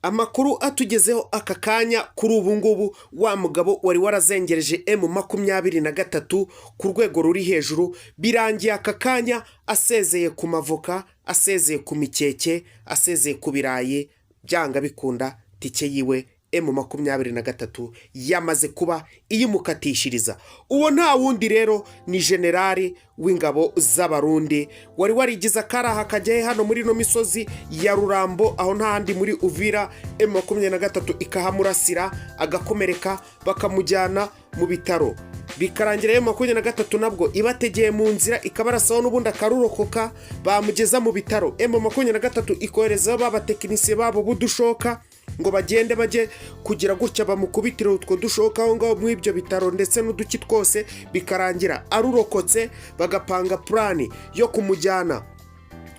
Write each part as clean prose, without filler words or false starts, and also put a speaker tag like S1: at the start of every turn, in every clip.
S1: Amakuru atugezeho aka kanya kuri ubu ngubu, wa mugabo wari warazengereje M23 ku rwego ruri hejuru, birangiye aka kanya asezeye ku mavoka, asezeye ku mikeke, asezeye ku birayi. Byanga bikunda, tike yiwe M23 yamaze kuba iyimukatishiriza. Uwo nta wundi rero ni generali w'ingabo z'Abarundi wari warigize akaraha kajyahe hano muri ino misozi ya Rurambo, aho ntahandi muri Uvira. M23 ikahamurasira agakomereka, bakamujyana mu bitaro, bikarangira M23 nabwo ibategeye mu nzira, ikabarasaho n'ubundi akarurokoka. Bamugeza mu bitaro, M23 ikoherezaho ba batekinisiye babo b'udushoka ngo bagende bajye kugira gutya bamukubitire utwo dushoka aho ngaho muri ibyo bitaro ndetse n'uduki twose, bikarangira arurokotse. Bagapanga plan yo kumujyana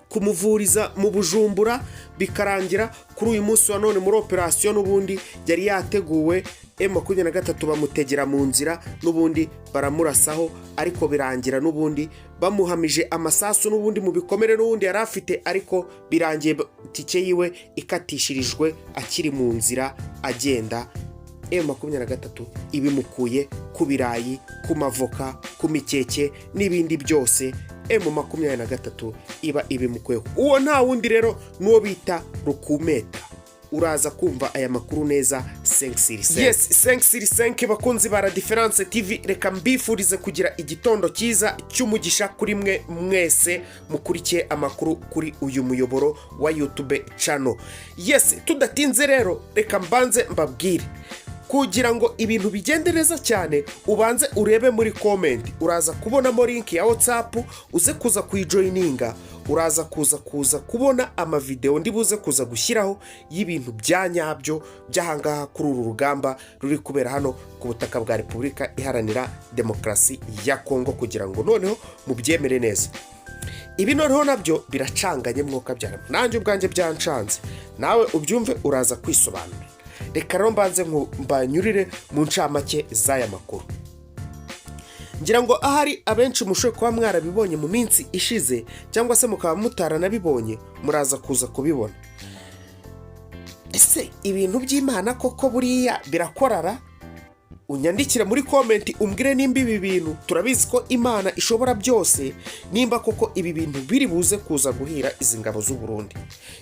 S1: kumuvuriza mu Bujumbura, bikarangira kuri uyu munsi wa none muri operasiyo n'ubundi yari yateguwe, M23 bamutegera mu nzira, n'ubundi baramurasaho, ariko birangira n'ubundi bamuhamije amasasu n'ubundi mu bikomere n'ubundi yari afite. Ariko birangiye tike yiwe ikatishirijwe akiri mu nzira agenda. M23 ibimukuye ku birayi, ku mavoka, ku mikeke n'ibindi byose. M23 iba ibimukuyeho. Uwo nta wundi rero n'uwo bita Rukumeta. Uraza kumva aya makuru neza 5 sur 5. Yes, 5 sur 5. Bakunzi ba La Difference TV, reka mbifurize kugira igitondo cyiza cy'umugisha kuri mwe mwese mukurikiye amakuru kuri uyu muyoboro wa YouTube channel. Yes, tudatinze rero, reka mbanze mbabwire kugira ngo ibintu bigende neza cyane, ubanze urebe muri comment, uraza kubonamo link ya WhatsApp, uze kuza kuyijoininga. Uraza kuza kubona amavidewo ndi buze kuza gushyiraho y'ibintu bya nyabyo by'ahangaha kuri uru rugamba ruri kubera hano ku butaka bwa Repubulika Iharanira Demokarasi ya Kongo, kugira ngo noneho mubyemere neza. Ibi noneho nabyo biracanganye, mwuka byaramo, nanjye ubwanjye byancanze, nawe ubyumve, uraza kwisobanura. Reka rero mbanze mbanyurire mu ncamake z'aya makuru. Ngira ngo ahari abenshi mushoboye kuba mwarabibonye mu minsi ishize, cyangwa se mukaba mutaranabibonye, muraza kuza kubibona. Ese ibintu by'Imana koko buriya birakorara? Unyandikire muri comment umbwire nimba ibi bintu, turabizi ko Imana ishobora byose, nimba koko ibi bintu biri buze kuza guhira izi ngabo z'u Burundi.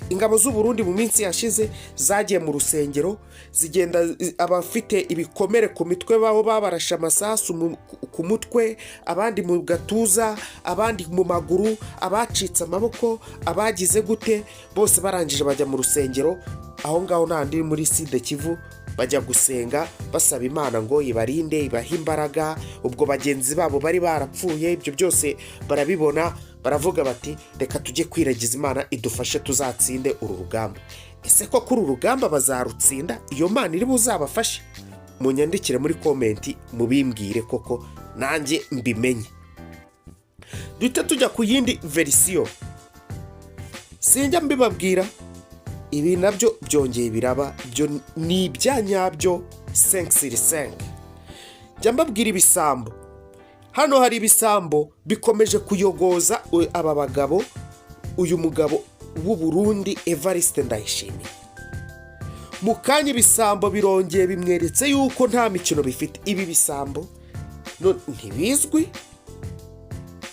S1: Ingabo z'u Burundi mu minsi yashize zagiye mu rusengero, zigenda abafite ibikomere ku mitwe babo babarashe amasasu ku mutwe, abandi mu gatuza, abandi mu maguru, abacitse amaboko, abagize gute bose. Barangije bajya mu rusengero aho ngaho n'ahandi muri Sud Kivu, bajya gusenga basaba Imana ngo ibarinde, ibahe imbaraga. Ubwo bagenzi babo bari barapfuye, ibyo byose barabibona, baravuga bati: "Reka tujye kwiragiza Imana idufashe tuzatsinde uru rugamba." Ese ko kuri uru rugamba bazarutsinda, iyo Mana iri buzabafashe? Munyandikire muri comment mubimbwire koko nanjye mbimenye. Duhite tujya ku yindi version. Sinjya mbibabwira, ibi nabyo byongeye biraba, byo ni ibya nyabyo 5 sur 5. Njya mbabwira ibisambo. Hano hari ibisambo bikomeje kuyogoza aba bagabo, uyu mugabo w'u Burundi Evariste Ndayishimiye. Mu kanya ibisambo birongeye bimweretse yuko nta mikino bifite. Ibi bisambo ntibizwi,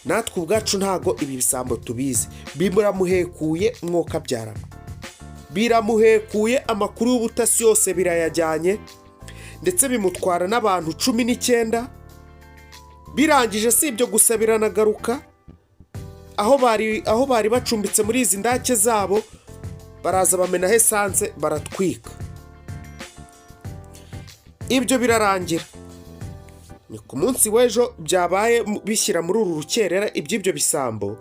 S1: natwe ubwacu ntago ibi bisambo tubizi. Biramuhekuye, mwokabyaramo, biramuhekuye. Amakuru y'ubutasi yose birayajyanye, ndetse bimutwara n'abantu 19. Birangije, si ibyo gusa, biranagaruka aho bari bacumbitse muri izi ndake zabo, baraza bamenaho essence, baratwika. Ibyo birarangira. Ni ku munsi w'ejo byabaye, bishyira muri uru rukerera iby'ibyo bisambo.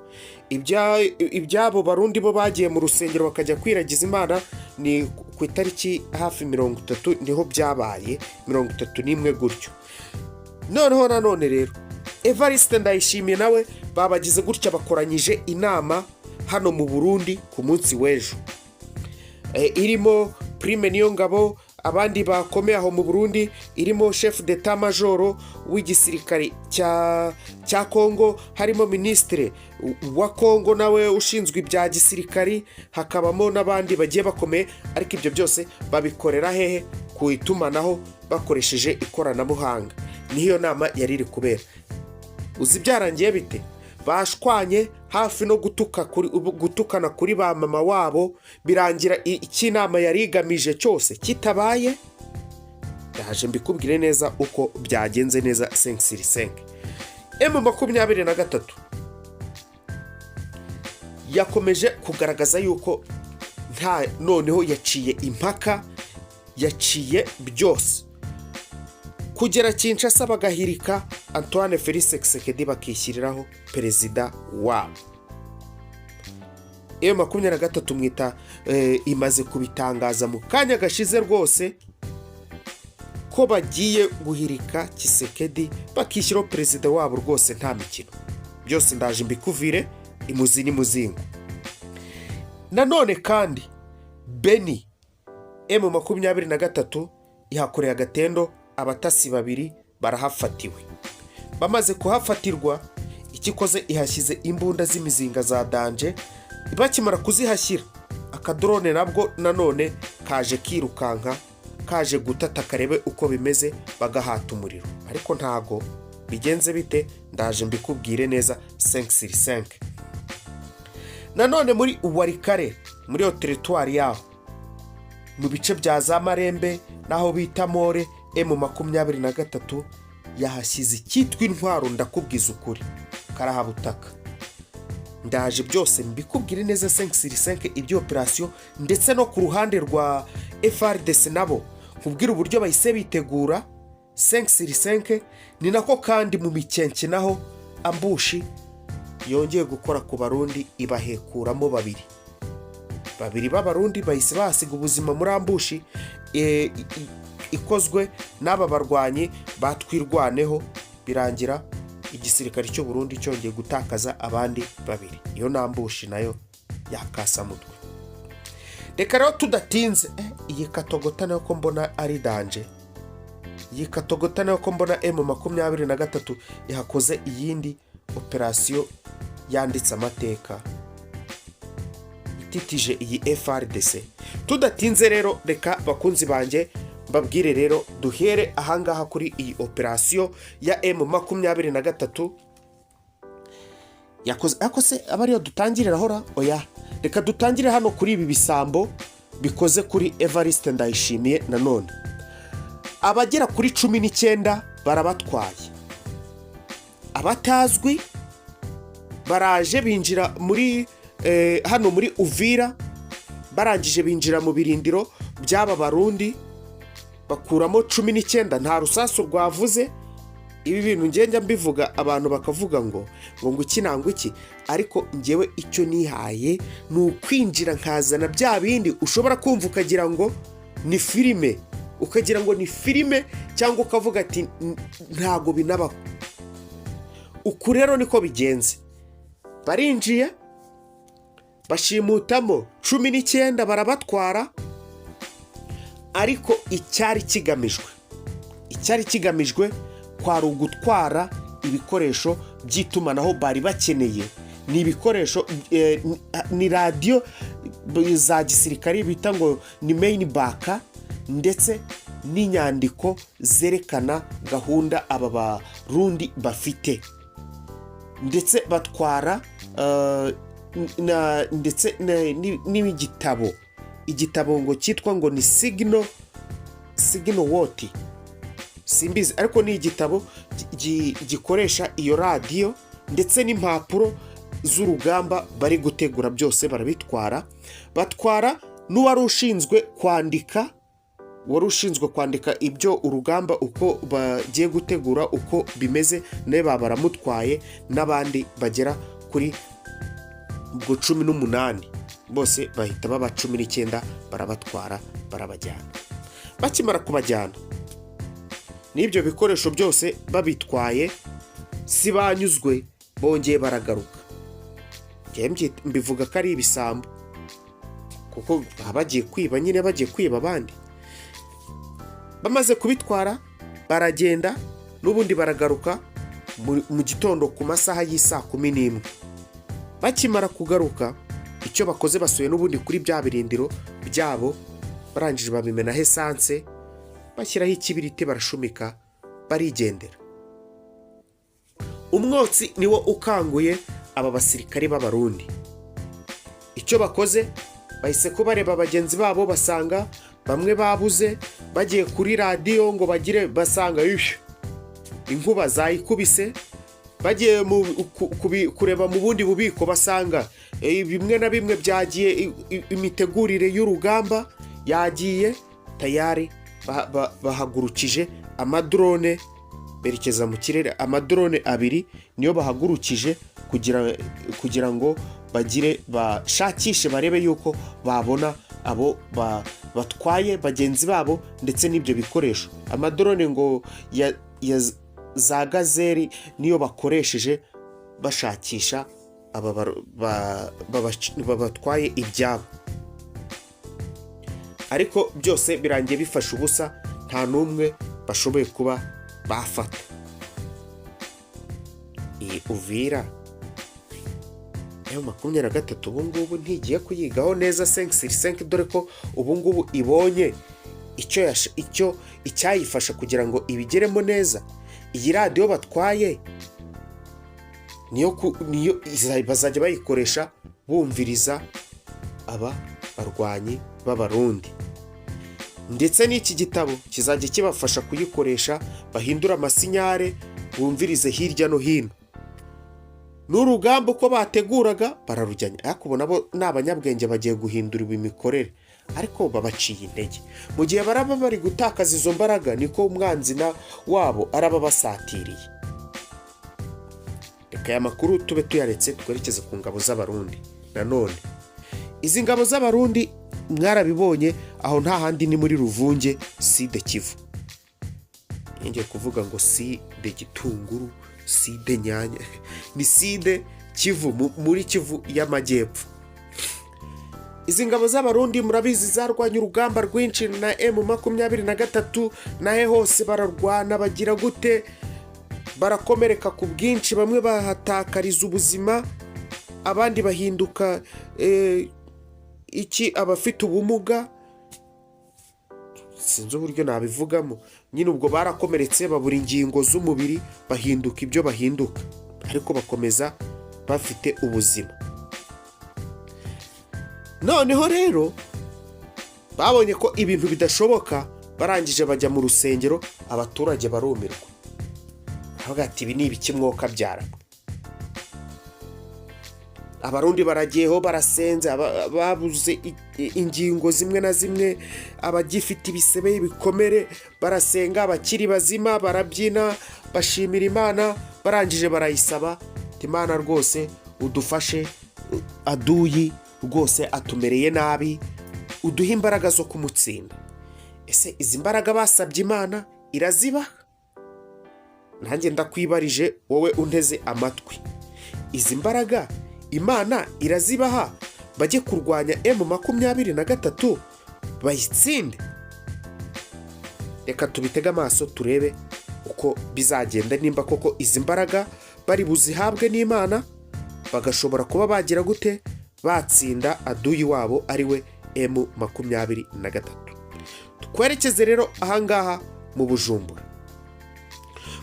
S1: Iby'abo Barundi bo bagiye mu rusengero bakajya kwiragiza Imana ni ku itariki hafi 30 niho byabaye, 31 gutyo. Noneho nanone rero Evariste Ndayishimiye nawe babagize gutya, bakoranyije inama hano mu Burundi ku munsi w'ejo, irimo Prime Niyongabo. Abandi bakomeye aho mu Burundi, irimo chef d'état major w'igisirikare cya Kongo, harimo minisitiri wa Kongo nawe ushinzwe ibya gisirikari, hakabamo n'abandi bagiye bakomeye. Ariko ibyo byose babikorera hehe? Ku itumanaho, bakoresheje ikoranabuhanga, niho iyo nama yari iri kubera. Uzi byarangiye bite? Bashwanye hafi no gutukana kuri ba mama wabo, birangira icyo inama yari igamije cyose kitabaye. Ndaje mbikubwire neza uko byagenze neza 5 sur 5. M23 yakomeje kugaragaza yuko nta noneho yaciye impaka, yaciye byose kugera Kinshasa, bagahirika Antoine Felix Tshisekedi, bakishyiriraho perezida wabo. M23 mwita imaze kubitangaza mu kanya gashize rwose ko bagiye guhirika Tshisekedi, bakishyiraho perezida wabo rwose, nta mikino. Byose ndaje mbikuvire imuzi n'imuzingo. Nanone kandi Beni, M23 ihakoreye agatendo, abatasi babiri barahafatiwe. Bamaze kuhafatirwa, icyo ikoze, ihashyize imbunda z'imizinga za danger. Bakimara kuzihashyira, akadrone nabwo nanone kaje kirukanka, kaje gutata karebe uko bimeze, bagahata umuriro. Ariko ntago bigenze bite, ndaje mbikubwire neza 5 sur 5. Nanone muri Walikale, muri iyo territoire yaho, mu bice bya za Marembe n'aho bita More, M23 yahashyize icyitwa intwaro. Ndakubwiza ukuri, karahabutaka. Ndaje byose mbikubwire neza 5 sur 5 ibyo operasiyo, ndetse no ku ruhande rwa FARDC nabo nkubwire uburyo bahise bitegura 5 sur 5. Ni nako kandi mu Mikenke naho ambush yongeye gukora ku Barundi, ibahekuramo babiri. Babiri b'Abarundi bahise bahasiga ubuzima muri ambush ikozwe n'aba barwanyi batwirwaneho, birangira igisirikare cy'u Burundi cyongeye gutakaza abandi babiri. Iyo ni ambush nayo yakasamutwe. Reka rero tudatinze, iyi Katogota nayo ko mbona ari danger, iyi Katogota nayo ko mbona M23 ihakoze iyindi operasiyo yanditse amateka, ititije iyi FARDC. Tudatinze rero, reka bakunzi banjye mbabwire rero, duhere ahangaha kuri iyi operasiyo ya M23 yakoze. Ariko se aba ariyo dutangirira hora? Oya, reka dutangire hano kuri ibi bisambo bikoze kuri Evariste Ndayishimiye. Nanone abagera kuri 19 barabatwaye, abatazwi baraje binjira muri hano muri Uvira, barangije binjira mu birindiro by'aba Barundi, bakuramo 19, nta rusasu rwavuze. Ibi bintu ngenda mbivuga, abantu bakavuga ngo iki nangwa iki, ariko ngewe icyo nihaye ni ukwinjira nkazana bya bindi ushobora kumva ukagira ngo ni filime, ukagira ngo ni filime, cyangwa ukavuga ati "Ntago binabaho." Uku rero niko bigenze: barinjiye, bashimutamo 19, barabatwara. Ariko icyari kigamijwe kwari ugutwara ibikoresho by'itumanaho bari bakeneye. Ni ibikoresho, ni radiyo za gisirikari bita ngo ni meyini baka, ndetse n'inyandiko zerekana gahunda aba Barundi bafite, ndetse batwara ndetse n'igitabo, igitabo ngo cyitwa ngo ni signal woti, simbizi, ariko ni igitabo gikoresha iyo radiyo, ndetse n'impapuro z'urugamba bari gutegura, byose barabitwara. Batwara n'uwari ushinzwe kwandika, wari ushinzwe kwandika ibyo urugamba uko bagiye gutegura uko bimeze, nawe baba baramutwaye, n'abandi bagera kuri ubwo 18, bose bahita baba 19, barabatwara, barabajyana. Bakimara kubajyana n'ibyo bikoresho byose babitwaye, si banyuzwe, bongeye baragaruka. Njyewe mbivuga ko ari ibisambo, kuko baba bagiye kwiba nyine, bagiye kwiba abandi. Bamaze kubitwara baragenda, n'ubundi baragaruka mu gitondo ku masaha y'isaa 11. Bakimara kugaruka, icyo bakoze, basuye n'ubundi kuri bya birindiro byabo, barangije babimenaho essence, bashyiraho ikibiriti, barashumika, barigendera. Umwotsi niwo ukanguye aba basirikare b'Abarundi. Icyo bakoze, bahise ko bareba bagenzi babo, basanga bamwe babuze. Bagiye kuri radiyo ngo bagire, basanga yushyu inkuba zayikubise. Bagiye kureba mu bundi bubiko, basanga bimwe na bimwe byagiye, imitegurire y'urugamba yagiye tayari. Bahagurukije amadrone berekeza mu kirere. Amadrone abiri niyo bahagurukije kugira ngo bagire bashakishe, barebe yuko babona abo batwaye bagenzi babo ndetse n'ibyo bikoresho. Amadrone ngo ya za Gazelle niyo bakoresheje bashakisha aba babatwaye ibyabo, ariko byose birangiye bifashe ubusa, nta n'umwe bashoboye kuba bafata. Iyi Uvira M23 ubu ngubu ntigiye kuyigaho neza 5 sur 5, dore ko ubu ngubu ibonye icyo icyayifasha kugira ngo ibigeremo neza. Iyi radiyo batwaye niyo bazajya bayikoresha bumviriza aba barwanyi b'Abarundi, ndetse n'iki gitabo kizajya kibafasha kuyikoresha, bahindura amasinyare, bumvirize hirya no hino. N'urugamba uko bateguraga bararujyanye, ariko ubu nabo ni abanyabwenge, bagiye guhindura imikorere, ariko babaciye intege. Mu gihe baraba bari gutakaza izo mbaraga, niko umwanzi na wabo araba basatiriye. Reka aya makuru tube tuyaretse, twerekeze ku ngabo z'Abarundi. Nanone izi ngabo z'Abarundi mwarabibonye, aho nta handi ni muri Ruvunge, Sud Kivu. Ngiye kuvuga ngo Sud Gitunguru, Sud Nyanya, ni Sud Kivu, muri Kivu y'Amajyepfo. Izi ngabo z'Abarundi murabizi zarwanye urugamba rwinshi na M23, nahe hose bararwana, bagira gute, barakomereka ku bwinshi, bamwe bahatakariza ubuzima, abandi bahinduka iki, abafite ubumuga, sinzi uburyo nabivugamo nyine. Ubwo barakomeretse, babura ingingo z'umubiri, bahinduka ibyo bahinduka, ariko bakomeza bafite ubuzima. Noneho rero babonye ko ibintu bidashoboka, barangije bajya mu rusengero, abaturage barumirwa, baravuga ati: "Ibi ni ibiki mwoka byaramwe?" Abarundi baragiyeho, barasenze, babuze ingingo zimwe na zimwe, abagifite ibisebe, ibikomere, barasenga, abakiri bazima barabyina, bashimira Imana. Barangije barayisaba ati: "Imana rwose udufashe, aduyi rwose atumereye nabi, uduhe imbaraga zo kumutsinda." Ese izi mbaraga basabye Imana irazibaha? Nanjye ndakwibarije wowe unteze amatwi, izi mbaraga Imana irazibaha bajye kurwanya M23 bayitsinde? Reka tubitege amaso turebe uko bizagenda, nimba koko izi mbaraga bari buzihabwe n'Imana, bagashobora kuba bagira gute, batsinda aduyi wabo ari we M23. Twerekeze rero ahangaha mu Bujumbura.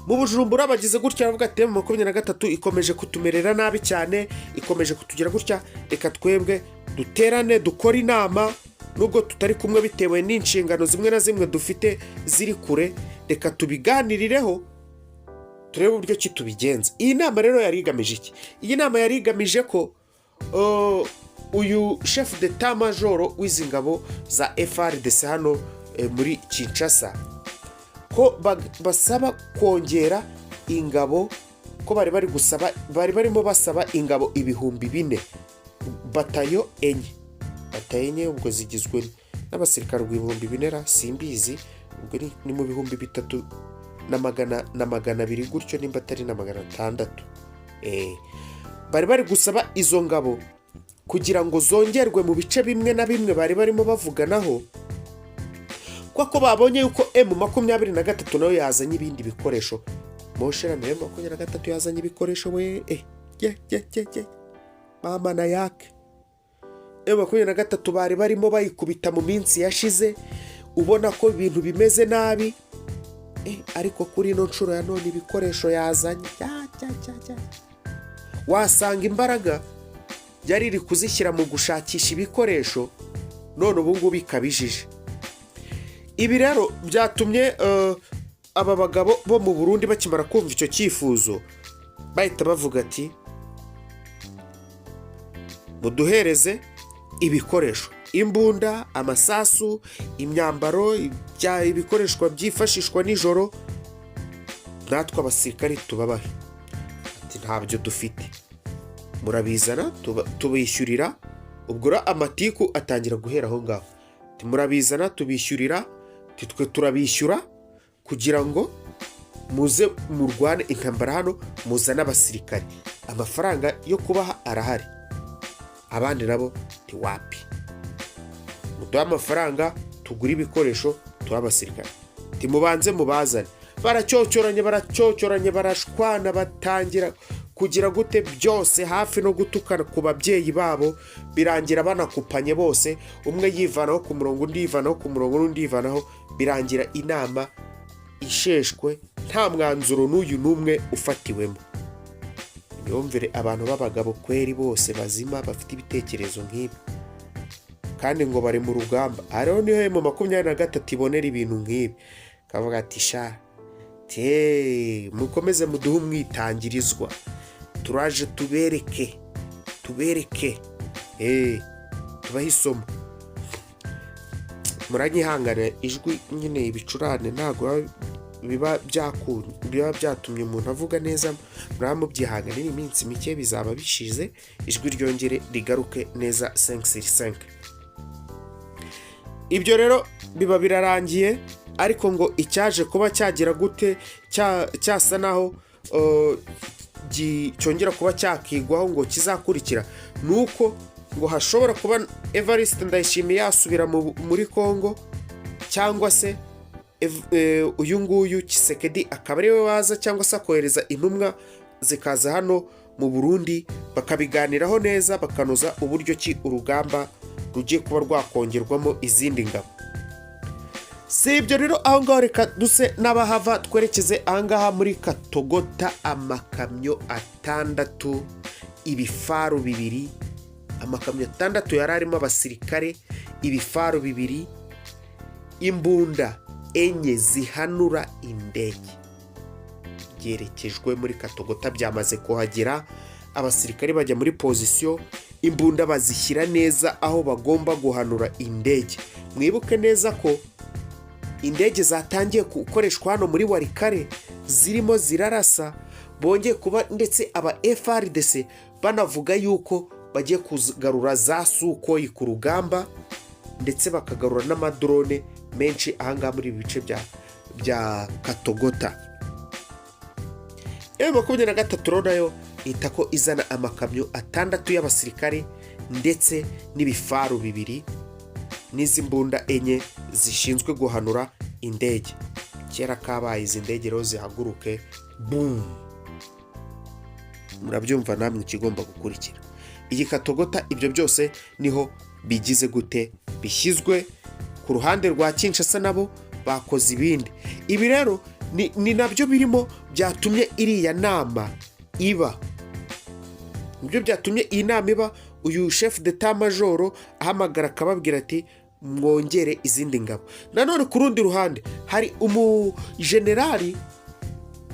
S1: Mu Bujumbura bagize gutya baravuga ati: "M23 ikomeje kutumerera nabi cyane, ikomeje kutugira gutya, reka twebwe duterane, dukore inama, nubwo tutari kumwe bitewe n'inshingano zimwe na zimwe dufite ziri kure, reka tubiganirireho, turebe uburyo ki tubigenza." Iyi nama rero yari igamije iki? Iyi nama yari igamije ko uyu chef d'état major w'izi ngabo za FARDC hano muri Kinshasa, ko basaba kongera ingabo, ko bari bari gusaba, bari barimo basaba ingabo 4000, batayo enye. Batayo enye ubwo zigizwe n'abasirikare 4000 ra, simbizi, ubwo ni mu 3000 na 200 gutyo, nimba atari na 600. Bari bari gusaba izo ngabo kugira ngo zongerwe mu bice bimwe na bimwe bari barimo bavuganaho, Kuko babonye yuko M23 nayo yazanye ibindi bikoresho. Moshera, M23 yazanye ibikoresho we, ye ye ye ye, mama na yake. M23 bari barimo bayikubita mu minsi yashize, ubona ko ibintu bimeze nabi, ariko kuri ino nshuro ya none ibikoresho yazanye, ya, ya, ya, ya. Wasanga imbaraga yari iri kuzishyira mu gushakisha ibikoresho, none ubu ngubu ikabijije. Ibi rero byatumye aba bagabo bo mu Burundi bakimara kumva icyo cyifuzo, bahita bavuga ati: "Muduhereze ibikoresho, imbunda, amasasu, imyambaro, ibikoreshwa byifashishwa nijoro, natwe abasirikari tubabahe." Ati: "Ntabyo dufite, murabizana tubishyurira." Ubwo rero amatiku atangira guhera aho ngaho. Ati: "Murabizana tubishyurira." Ati: "Twe turabishyura kugira ngo muze murwane intambara hano, muzane abasirikari, amafaranga yo kubaha arahari." Abandi nabo ntiwapi: "Muduhe amafaranga tugure ibikoresho, tuhe abasirikare." Ntimubanze mubazane. Baracyocyoranye, baracyocyoranye, barashwana, batangira kugira gute byose, hafi no gutukana ku babyeyi babo. Birangira banakupanye bose, umwe yivanaho ku murongo, undi yivanaho ku murongo, n'undi yivanaho. Birangira inama isheshwe nta mwanzuro n'uyu n'umwe ufatiwemo. Imyumvire, abantu b'abagabo kweri bose bazima bafite ibitekerezo nk'ibi kandi ngo bari mu rugamba. Aha rero niho M23 ibonera ibintu nk'ibi, kavuga ati: "Sha te, mukomeze muduhe umwitangirizwa, turaje tubereke, tubereke, tubahe isomo." Muranyihangane, ijwi nyine, ibicurane ntabwo biba byatumye umuntu avuga neza. Muraba mubyihangane, ni iminsi mike bizaba bishize, ijwi ryongere rigaruke neza 5 sur 5. Ibyo rero biba birarangiye, ariko ngo icyaje kuba cyagira gute, cyasa naho cyongera kuba cyakigwaho ngo kizakurikira, ni uko ngo hashobora kuba Evariste Ndayishimiye yasubira muri Congo, cyangwa se uyu nguyu Tshisekedi akaba ariwe waza, cyangwa se akohereza intumwa zikaza hano mu Burundi, bakabiganiraho neza, bakanoza uburyo ki urugamba rugiye kuba rwakongerwamo izindi ngabo. Si ibyo rero aho ngaho, reka duse n'abahava twerekeze ahangaha muri Katogota. Amakamyo 6, ibifaru 2, amakamyo 6 yari arimo abasirikare, ibifaru 2, imbunda 4 zihanura indege, byerekejwe muri Katogota. Byamaze kuhagera, abasirikare bajya muri position, imbunda bazishyira neza aho bagomba guhanura indege. Mwibuke neza ko indege zatangiye gukoreshwa hano muri Walikale, zirimo zirarasa. Bongeye kuba ndetse aba FARDC banavuga yuko bagiye kugarura za Sukhoi ku rugamba, ndetse bakagarura n'amadrone menshi ahangaha muri ibi bice bya Katogota. M23 rero nayo ihita ko izana amakamyo 6 y'abasirikare, ndetse n'ibifaru 2, n'izi mbunda 4 zishinzwe guhanura indege. Kera kabaye, izi ndege rero zihaguruke, bum. Murabyumva namwe ikigomba gukurikira. Iyi Katogota, ibyo byose niho bigize gute, bishyizwe. Ku ruhande rwa Kinshasa nabo bakoze ibindi. Ibi rero ni nabyo birimo byatumye iriya nama iba, nibyo byatumye iyi nama iba. Uyu chef d'état-major ahamagara akababwira ati: "Mwongere izindi ngabo." Nanone ku rundi ruhande hari umujenerali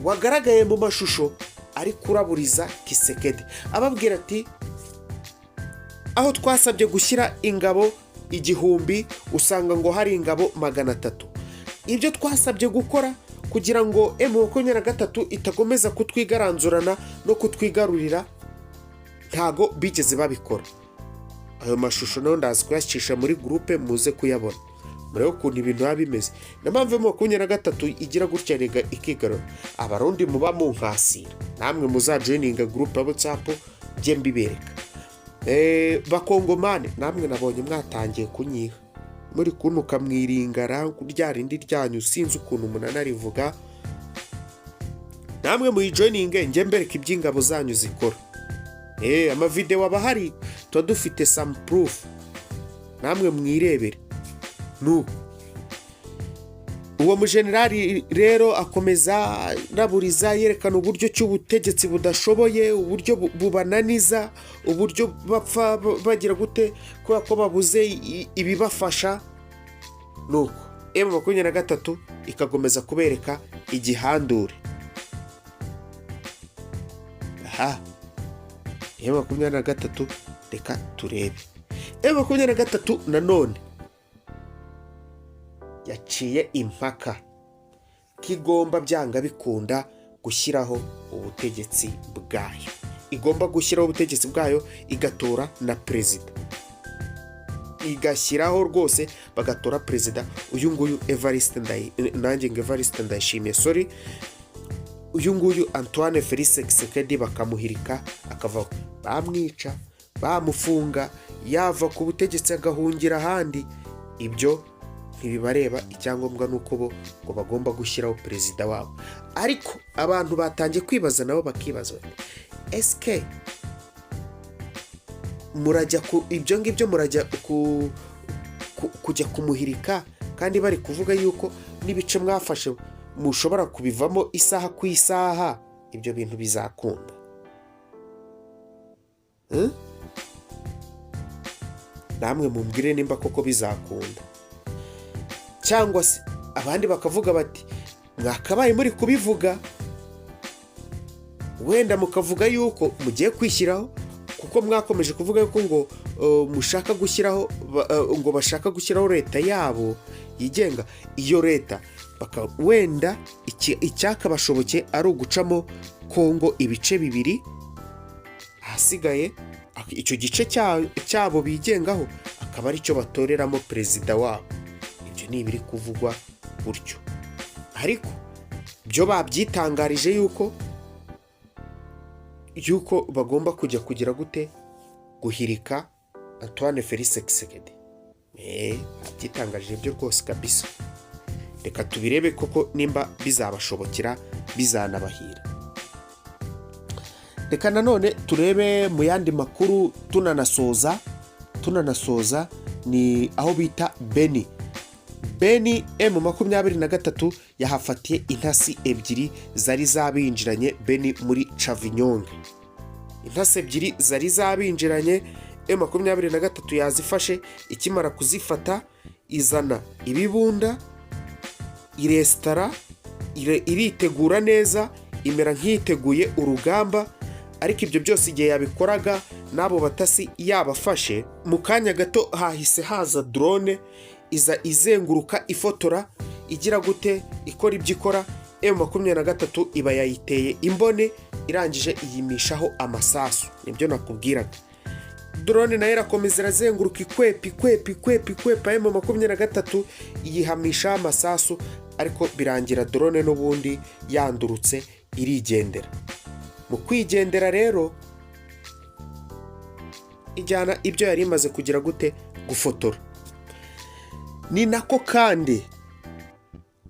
S1: wagaragaye mu mashusho ari kuraburiza Tshisekedi, ababwira ati: "Aho twasabye gushyira ingabo 1000, usanga ngo hari ingabo 300. Ibyo twasabye gukora kugira ngo M23 itakomeza kutwigaranzurana no kutwigarurira, ntago bigeze babikora." Ayo mashusho nayo ndazi kuyacisha muri groupe, muze kuyabona, murebe ukuntu ibintu biba bimeze. Niyo mpamvu M23 igira gutya rega ikigarura. Abarundi muba munkasira, namwe muzajoininga groupe ya WhatsApp njye mbibereka. Bakongomani namwe nabonye mwatangiye kunyiha. Muri kuntuka mwiringara rya rindi ryanyu, sinzi ukuntu munanarivuga. Namwe muyijoininge, njye mbereka iby'ingabo zanyu zikora. Amavideo aba ahari, tuba dufite some proof, namwe mwirebere. Nuko uwo mujenerali rero akomeza araburiza, yerekana uburyo cy'ubutegetsi budashoboye, uburyo bubananiza, uburyo bapfa bagira gute kubera ko babuze ibibafasha. Nuko M23 ikakomeza kubereka igihandure. Aha M23, reka turebe M23 nanone yaciye impaka ko igomba byanga bikunda gushyiraho ubutegetsi bwayo, igomba gushyiraho ubutegetsi bwayo, igatora na perezida, igashyiraho rwose, bagatora perezida uyu nguyu Evariste Ndayi, nanjye ngo Evariste Ndayishimiye, sorry, uyu nguyu Antoine Felix Tshisekedi, bakamuhirika akavaho. Bamwica, bamufunga, yava ku butegetsi agahungira ahandi, ibyo ntibibareba. Icyangombwa ni uko bo ngo bagomba gushyiraho perezida wabo. Ariko abantu batangiye kwibaza nabo, bakibaza bati: "Esike murajya ku ibyo ngibyo, murajya kujya kumuhirika kandi bari kuvuga yuko n'ibice mwafashe mushobora kubivamo isaha ku isaha? Ibyo bintu bizakunda?" Namwe mumbwire nimba koko bizakunda. Cyangwa se abandi bakavuga bati: "Mwakabaye muri kubivuga, wenda mukavuga yuko mugiye kwishyiraho, kuko mwakomeje kuvuga yuko ngo mushaka gushyiraho ngo bashaka gushyiraho leta yabo yigenga." Iyo leta wenda icyakabashobokeye ari ugucamo Kongo ibice bibiri, ahasigaye icyo gice cyabo bigengaho akaba aricyo batoreramo perezida wabo. Ibyo ni ibiri kuvugwa gutyo, ariko byo babyitangarije yuko bagomba kujya kugira gute, guhirika Antoine Felix Tshisekedi. Babyitangarije byo rwose kabisa. Reka tubirebe koko nimba bizabashobokera, bizanabahira. Reka nanone turebe mu yandi makuru, tunanasoza. Ni aho bita Beni. Beni, M23 yahafatiye intasi ebyiri zari zabinjiranye Beni muri Cavinyonge. Intasi ebyiri zari zabinjiranye, M23 yazifashe. Ikimara kuzifata, izana ibibunda, iresitara, iritegura neza, imera nk'iyiteguye urugamba. Ariko ibyo byose igihe yabikoraga n'abo batasi yabafashe, mu kanya gato hahise haza drone, iza izenguruka, ifotora, igira gute, ikora ibyo ikora. M23 iba yayiteye imbone, irangije iyimishaho amasasu. Nibyo nakubwiraga. Drone nayo irakomeza irazenguruka, ikwepa, ikwepa, ikwepa, ikwepa M23, iyihamishaho amasasu, ariko birangira drone n'ubundi yandurutse irigendera. Mu kwigendera rero, ijyana ibyo yari imaze kugira gute, gufotora. Ni nako kandi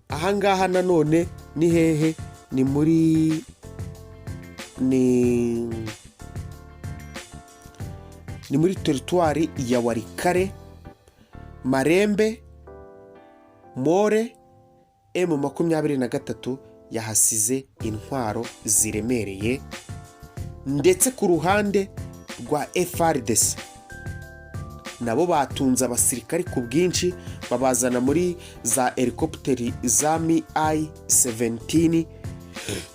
S1: ahangaha nanone ni hehe? Ni muri ni muri teritwari ya Walikale, Marembe, More. M23 yahasize intwaro ziremereye, ndetse ku ruhande rwa FARDC nabo batunze abasirikari ku bwinshi, babazana muri za helikopiteri za Mi 17.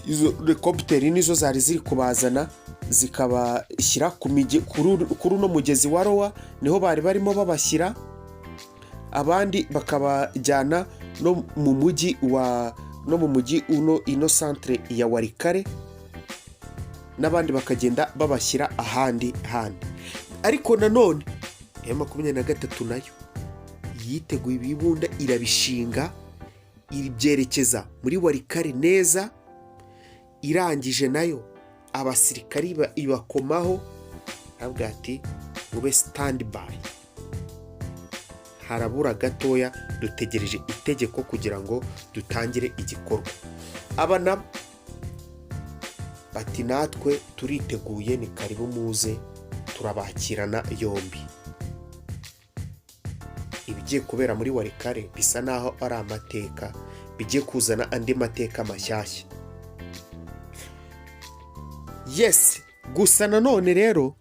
S1: Izo helikopiteri nizo zari ziri kubazana, zikabashyira kuri uno mugezi wa Rowa, niho bari barimo babashyira, abandi bakabajyana no mu mujyi uno, ino centre ya Walikale, n'abandi bakagenda babashyira ahandi handi. Ariko nanone M23 nayo yiteguye ibibunda, irabishinga, ibyerekeza muri Walikale neza. Irangije nayo abasirikari ibakomaho, aravuga ati: "Mube stand by." Harabura gatoya, dutegereje itegeko kugira ngo dutangire igikorwa. Aba nabo bati: "Natwe turiteguye, ni karibu muze, turabakirana yombi." Ibigiye kubera muri Walikale bisa naho ari amateka, bigiye kuzana andi mateka mashyashya. Yes, gusa nanone rero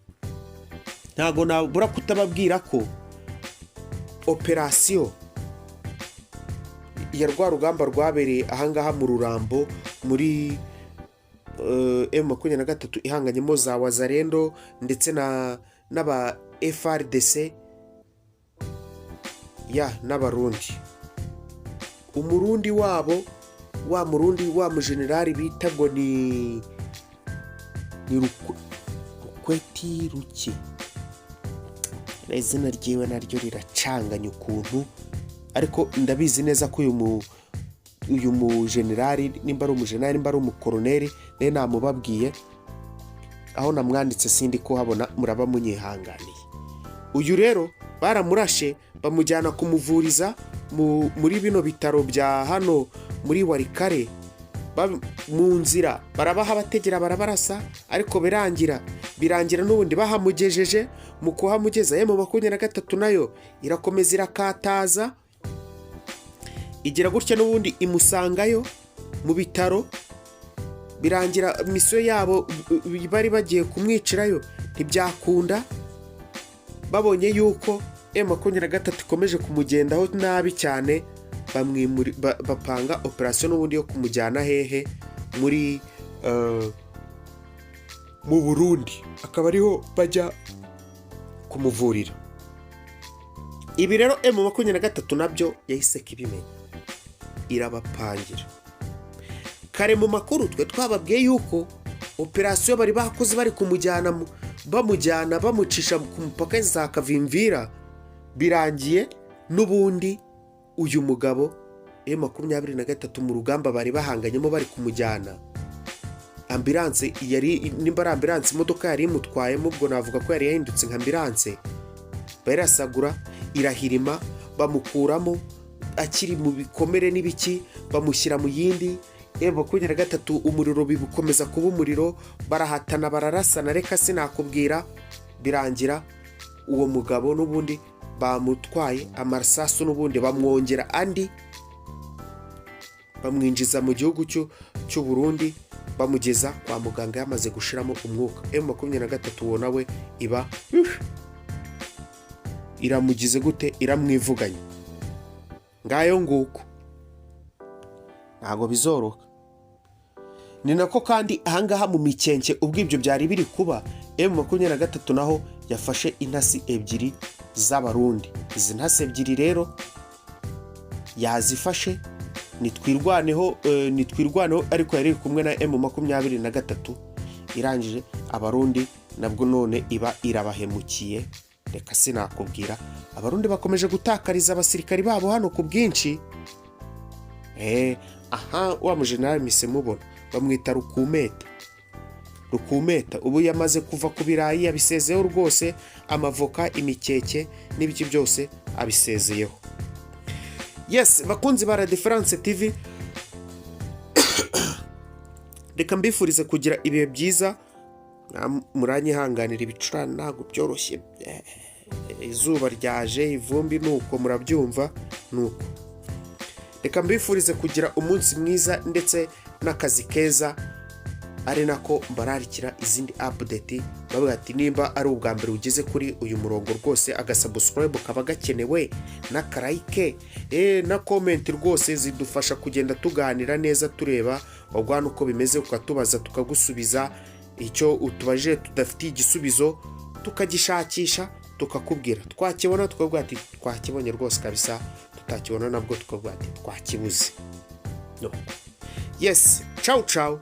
S1: ntabwo nabura kutababwira ko operasiyo ya rwa rugamba rwabereye ahangaha mu Rurambo muri M23 ihanganyemo za Wazalendo ndetse n'aba FARDC ya n'Abarundi. Umurundi wabo, wa Murundi, wa mujenerali bita ngo ni Rukweti Ruke, izina ryiwe naryo riracanganya ukuntu, ariko ndabizi neza ko uyu mujenerali, nimba ari umujenerali, nimba ari umukoroneri, nawe namubabwiye. Aho namwanditse sindi kuhabona, muraba munyihanganiye. Uyu rero baramurashe, bamujyana kumuvuriza muri bino bitaro bya hano muri Walikale. Mu nzira barabaha bategera, barabarasa, ariko birangira n'ubundi bahamugejeje. Mu kuhamugeza, M23 nayo irakomeza irakataza, igira gutya n'ubundi imusangayo mu bitaro. Birangira misiyo yabo bari bagiye kumwicirayo ntibyakunda. Babonye yuko M23 ikomeje kumugendaho nabi cyane, bapanga operasiyo n'ubundi yo kumujyana hehe? Muri mu Burundi, akaba ariho bajya kumuvurira. Ibi rero M23 nabyo yahise kibimenya, irabapangira. Kare mu makuru twe twababwiye yuko operasiyo bari bakoze, bari kumujyana bamujyana bamucisha ku mupaka za Kavimvira, birangiye n'ubundi uyu mugabo M23 mu rugamba bari bahanganyemo bari kumujyana, ambulance yari, nimba ari ambulance, imodoka yari imutwayemo, ubwo navuga ko yari yahindutse nka ambulance, barasagura irahirima, bamukuramo akiri mu bikomere n'ibiki, bamushyira mu yindi M23. Umuriro bikomeza kuba umuriro, barahatana, bararasana, reka sinakubwira. Birangira uwo mugabo n'ubundi bamutwaye, amasasu n'ubundi bamwongera andi, bamwinjiza mu gihugu cy'u Burundi, bamugeza kwa muganga yamaze gushiramo umwuka. M23 uwo nawe iba iramugize gute? Iramwivuganye. Ngayo nguko, ntabwo bizoroha. Ni nako kandi ahangaha mu Mikenke, ubwo ibyo byari biri kuba, M23 naho yafashe intasi ebyiri z'Abarundi. Izi ntasi ebyiri rero yazifashe, nitwirwaneho, nitwirwaneho, ariko yari iri kumwe na M23. Irangije Abarundi nabwo none iba irabahemukiye, reka sinakubwira. Abarundi bakomeje gutakariza abasirikari babo hano ku bwinshi. Aha wa mujenerali mise mubona bamwita Rukumeta. Rukumeta ubu yamaze kuva ku birayi, yabisezeho rwose, amavoka, imikeke n'ibiki byose abisezeyeho. Yes, bakunzi ba La Difference TV, reka mbifurize kugira ibihe byiza. Muranyihanganira, ibicurane ntabwo byoroshye. Izuba ryaje, ivumbi, nuko murabyumva nuko. Reka mbifurize kugira umunsi mwiza ndetse n'akazi keza, ari nako mbararikira izindi update. Bavuga ati nimba ari ubwa mbere ugeze kuri uyu murongo, rwose agasubscribe kaba gakenewe, n'akalike na comment rwose zidufasha kugenda tuganira neza, tureba wagwana uko bimeze, ukatubaza tukagusubiza. Icyo utubajije tudafitiye igisubizo tukagishakisha tukakubwira, twakibona tukavuga ati twakibonye rwose kabisa, tutakibona nabwo tukavuga ati twakibuze. No. Yes, ciao ciao.